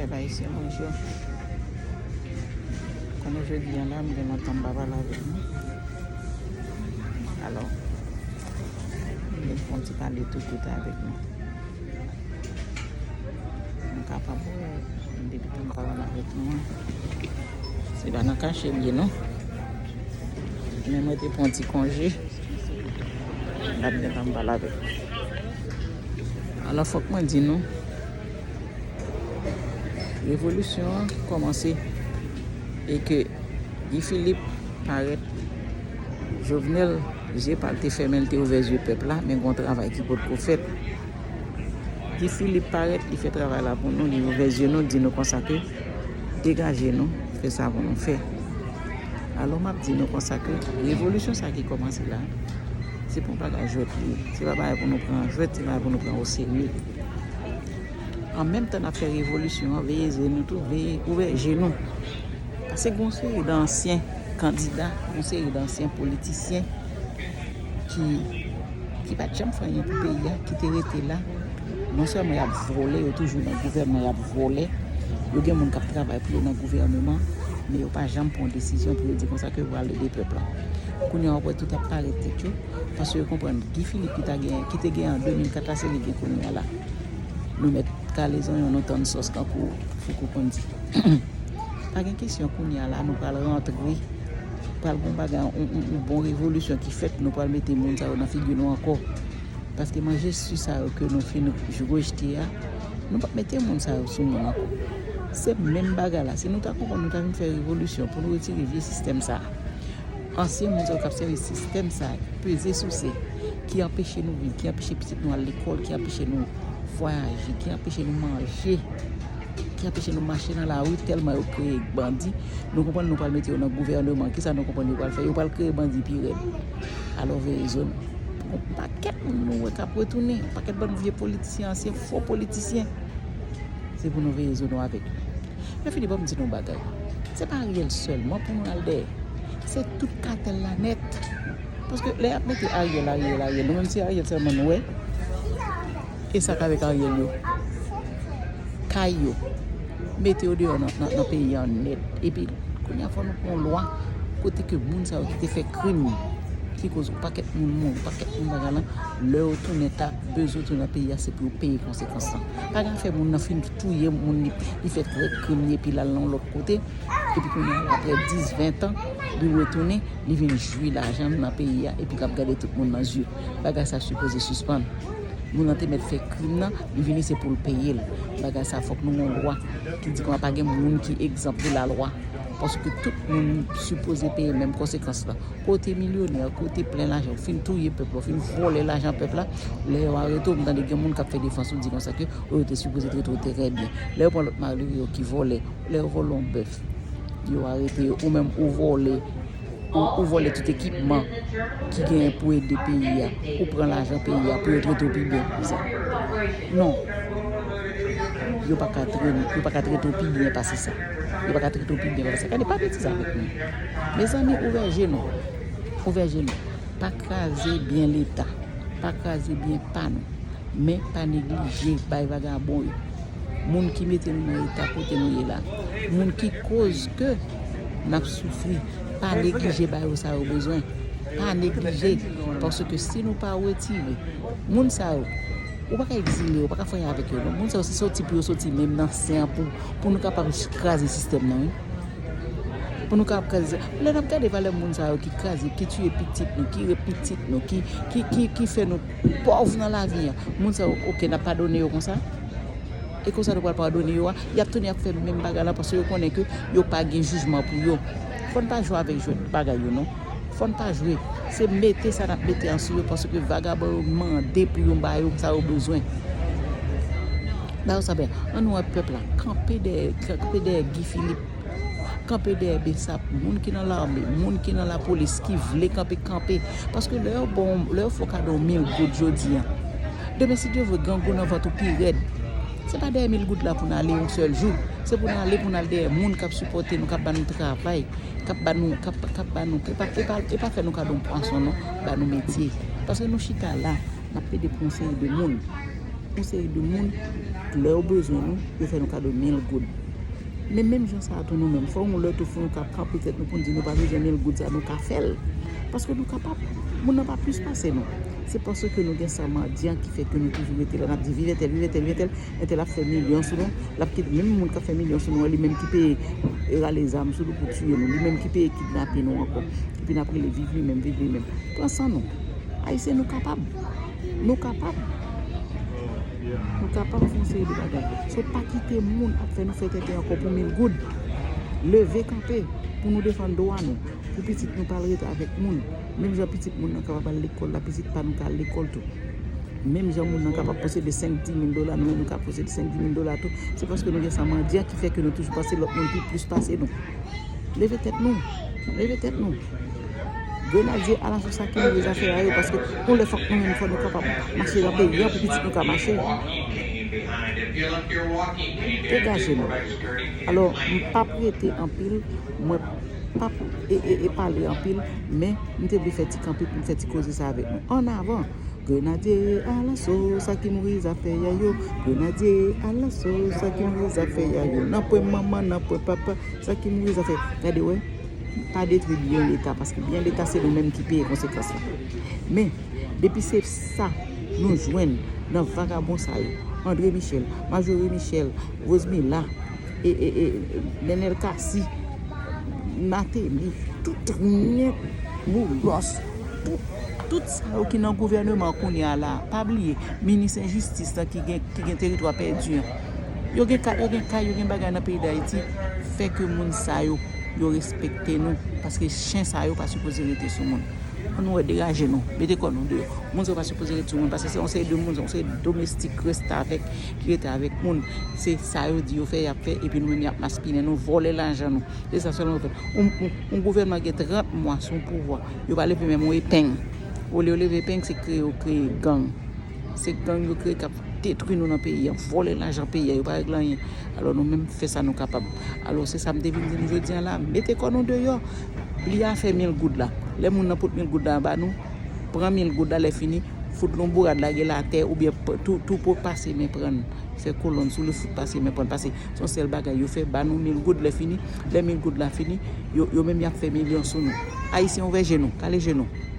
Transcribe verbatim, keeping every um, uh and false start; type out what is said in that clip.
Pèp ayisyen, bonjou. Konnen jodi a la, m gen lontan m pa pale avèk nou. Alò, m vin fè yon ti pale tou kout avèk nou. Nou kapab wè, depi tan m pa pale avèk nou an, se pa nan kache m ye non. Men mwen te pran ti konje. Gad gen tan m pale avèk nou. Alò, fòk mwen di nou, revolisyon an kòmanse e ke Guy Philippe parèt, Jovenel, zye pa l te fèmen, l te ouvè zye pèp la, men gon travay ki potko fèt. Guy Philippe parèt, li fè travay la pou nou, li ouvè zye nou, di nou konsa ke degaje nou, fè sa pou nou fè. Alò, m ap di nou konsa ke revolisyon sa ki kòmanse la, se pa yon bagay jwèt li ye. Se pa bagay pou nou pran jwèt, se bagay pou nou pran oserye. An menm tan n ap fè revolisyon an, veye zye nou tou, veye ouvè je nou. Paske gon seri de ansyen kandida, gon seri de ansyen politisyen ki, ki pa t janm fè anyen pou peyi a, ki te rete la. Non sèlman y ap vòlè, yo toujou nan gouvènman, y ap vòlè. Yo gen moun k ap travay pou yo nan gouvènman, men yo pa janm pran desizyon pou yo di konsa ke yo pral ede pèp la. Kounye a, w ap wè tout ap parèt tèt yo, paske yo konprann Guy Philippe ki ta gen, ki te gen an de mil kat la, se li gen kounye a la. Nou mèt kale zonyon, nou tann sòs kankou Fouco konn di. Pa gen kesyon kounye a la, nou pral rantre, pral gon bagay, yon, yon, yon bon revolisyon ki fèt, nou pral mete moun sa yo nan figi nou ankò. Paske manje su sa yo ke nou fin rejte a, nou p ap mete moun sa yo sou moun ankò. Se menm bagay la. Si nou ta konprann, nou ta vin fè revolisyon pou nou retire vye sistèm sa a. Ansyen moun sa yo k ap sèvi sistèm sa a, ki peze sou se, ki anpeche nou viv, ki anpeche pitit nou al lekòl, ki anpeche nou vwayaje, ki anpeche nou manje, ki anpeche nou mache nan lari tèlman yo kreye bandi. Nou konprann nou pral mete yo nan gouvèneman. Kisa nou konprann yo pral fè? Yo pral kreye bandi pi rèd. Alò veye zye nou. Gon pakèt moun nou wè k ap retounen. Yon pakèt bann vye politisyen, ansyen fo politisyen. Se pou nou veye zye nou avèk yo. Lè fini, ban m di nou yon bagay. Se pa Ariel sèlman pou nou al dèyè. Se tout katèl la nèt. Paske lè y ap mete Ariel, Ariel, Ariel, nou menm se Ariel sèlman nou wè. E sa k avèk Ariel yo? Kay yo. Mete yo deyò nan, nan, nan peyi a nèt. Epi, kounye a fò nou pran yon lwa kote ke moun sa yo ki te fè krim, ki koz yon pakèt moun mouri, yon pakèt moun bagay lan, lè yo tounen ta bezwen tounen nan peyi a, se pou yo peye konsekans lan. Pa gen afè moun nan fin touye moun, li, li fè vrè krim li, epi l al nan yon lòt kote, epi kounye a, apre dis, ven tan, li retounen, li vin jwi lajan nan peyi a, epi l ap gade tout moun nan zye. Bagay sa sipoze sispann. Moun nan te mèt fè krim nan, li vini se pou l peye l. Bagay sa fòk nou gen yon lwa ki di kòman pa gen moun ki egzanp de lalwa. Paske tout moun sipoze peye menm konsekans lan. Kote milyonè, kote plen lajan, ou fin touye pèp la, ou fin vòlè lajan pèp la, lè yo arete w, m tande gen moun k ap fè defans ou di konsa ke, o, yo te sipoze trete w trè byen. Lè yo pran lòt malere yo ki vòlè, lè yo vòlè yon bèf, yo arete yo, ou menm ou vòlè, ou, ou vòlè tout ekipman ki genyen pou ede peyi a, ou pran lajan peyi a pou yo trete w pi byen pou sa. Non. Yo pa ka trete, yo pa ka trete w pi byen pase sa. Yo pa ka trete w pi byen pase sa. Gade, pa betize avèk nou. Mezanmi, ouvè je nou. Ouvè je nou. Pa kraze byen Leta. Pa kraze byen pa nou. Men pa neglije bay vagabon yo. Moun ki mete nou nan eta kote nou ye la. Moun ki koz ke n ap soufri. Pa neglije ba yo sa yo bezwen. Pa neglije. Paske si nou pa retire moun sa yo, ou pa ka egzile yo, ou pa ka fè anyen avèk yo non. Moun sa yo se soti pou yo soti menm nan sen an pou, pou nou kapab kraze sistèm nan, wi. Pou nou kapab kraze sa. Lè n ap gade valè moun sa yo ki kraze, ki tiye pitit nou, ki rep pitit nou, ki, ki, ki, ki fè nou pòv nan lavi a. Moun sa yo, oke, n ap padone yo konsa? E konsa nou pral padone yo a? Y ap tounen ap fè menm bagay la paske yo konnen ke yo pa gen jijman pou yo. Fò n pa jwe avèk jwèt bagay yo non. Fò n pa jwe. Se mete sa n ap mete an sou yo paske vagabon yo mande pou yo ba yo sa yo bezwen. Ba yo sa byen. Ann wè pèp la. Kanpe dèyè, kanpe dèyè Guy Philippe. Kanpe dèyè Bsap, moun ki nan lame, moun ki nan lapolis, ki vle kanpe, kanpe. Paske lè yo ba w, lè yo fè w kado mil goud jodi a, demen, si Dye vle, grangou nan vant ou pi rèd. Se pa dèyè mil goud la pou n ale yon sèl jou. Se pou n ale, pou n al dèyè moun k ap sipòte nou, k ap ba nou travay, k ap ba nou, k ap, k ap ba nou, e pa, e pa, e pa fè nou kado pwason non, ba nou metye. Paske nou chita la, n ap plede pou yon seri de moun. Yon seri de moun, lè yo bezwen nou, yo fè nou kado mil goud. Men menm jan sa a tou nou menm, fò yon lè tou fò nou ka kanpe tèt nou pou n di nou pa bezwen mil goud sa, nou ka fè l. Paske nou kapab. Moun nan pa plis pase nou. Se paske nou gen san mandyan ki fè ke nou toujou rete la, n ap di viv entèl, viv entèl, viv entèl. Entèl ap fè milyon sou nou, l ap kite menm moun k ap fè milyon sou nou an, li menm ki peye rale zam sou nou pou tiye nou, li menm ki peye kidnape nou ankò. Epi n ap rele viv li menm, viv li menm. Pran san nou. Ayisyen, nou kapab. Nou kapab. Nou kapab fè yon seri de bagay. So, pa kite moun ap fè nou fè tenten ankò pou mil goud. Leve kanpe pou nou defann dwa nou. Pou pitit nou pa al rete avèk moun. Menm jan pitit moun nan kapab al lekòl la, pitit pa nou ka al lekòl tou. Menm jan moun nan kapab posede senk, dis mil dola, nou menm nou ka posede senk, dis mil dola tou. Se paske nou gen san mandyan ki fè ke nou toujou panse lòt moun pi plis pase nou. Leve tèt nou. Leve tèt nou. Grenadye alaso sa ki mouri zafè a yo, paske yon lè fòk nou menm fò nou kapab mache nan peyi an pou pitit nou ka mache. Degaje nou. Alò, m p ap rete anpil, mwen p ap e, e, e pale anpil, men m te vle fè ti kanpe pou m fè ti koze sa avèk nou. Ann avan! Grenadye alaso, sa ki mouri zafè a yo. Grenadye alaso, sa ki mouri zafè a yo. Nan pwen manman, nan pwen papa, sa ki mouri zafè. Gade wè, pa detwi byen Leta, paske byen Leta se nou menm ki peye konsekans la. Men, depi se sa nou jwenn nan vagabon sa yo, André Michel, Majorie Michel, Rosemila, e, e, e, Nenel Cassy, Martelly, tout nèg, Boulos, tout, tout sa yo ki nan gouvèneman kounye a la, pa bliye, minis enjistis lan ki gen, ki gen teritwa pèdi an. Yo gen ka, yo gen kay, yo gen bagay nan peyi Dayiti, fè ke moun sa yo, yo respekte nou, paske chen sa yo pa sipoze rete sou moun. Ann wè, degaje nou, mete kò nou deyò. Moun sa yo pa sipoze rete sou moun, paske se yon seri de moun, se yon seri de domestik restavèk ki rete avèk moun. Se sa yo di yo fè, y ap fè, epi nou menm y ap maspinen nou, vòlè lajan nou. Se sa sèlman yo fè. Yon, yon, yon gouvènman gen trant mwa sou pouvwa, yo pa leve menm yon epeng. Olye yo leve epeng, se kreye yo kreye gang. Se gang yo kreye k ap detwi nou nan peyi a, vòlè lajan peyi a, yo pa regle anyen. Alò nou menm fè sa nou kapab. Alò se sa m te vin di nou jodi a la, mete kò nou deyò. Bliye afè mil goud la. Lè moun nan pot mil goud la anba nou, pran mil goud la, lè fini, fout l yon bourad lage l atè oubyen p-, tou, tou po pase men pran l. Fè kolonn sou li, fout pase men pran l. Pase se yon sèl bagay yo fè, ba nou mil goud, lè fini, lè mil goud la fini, yo, yo menm y ap fè milyon sou nou. Ayisyen, ouvè je nou, kale je nou.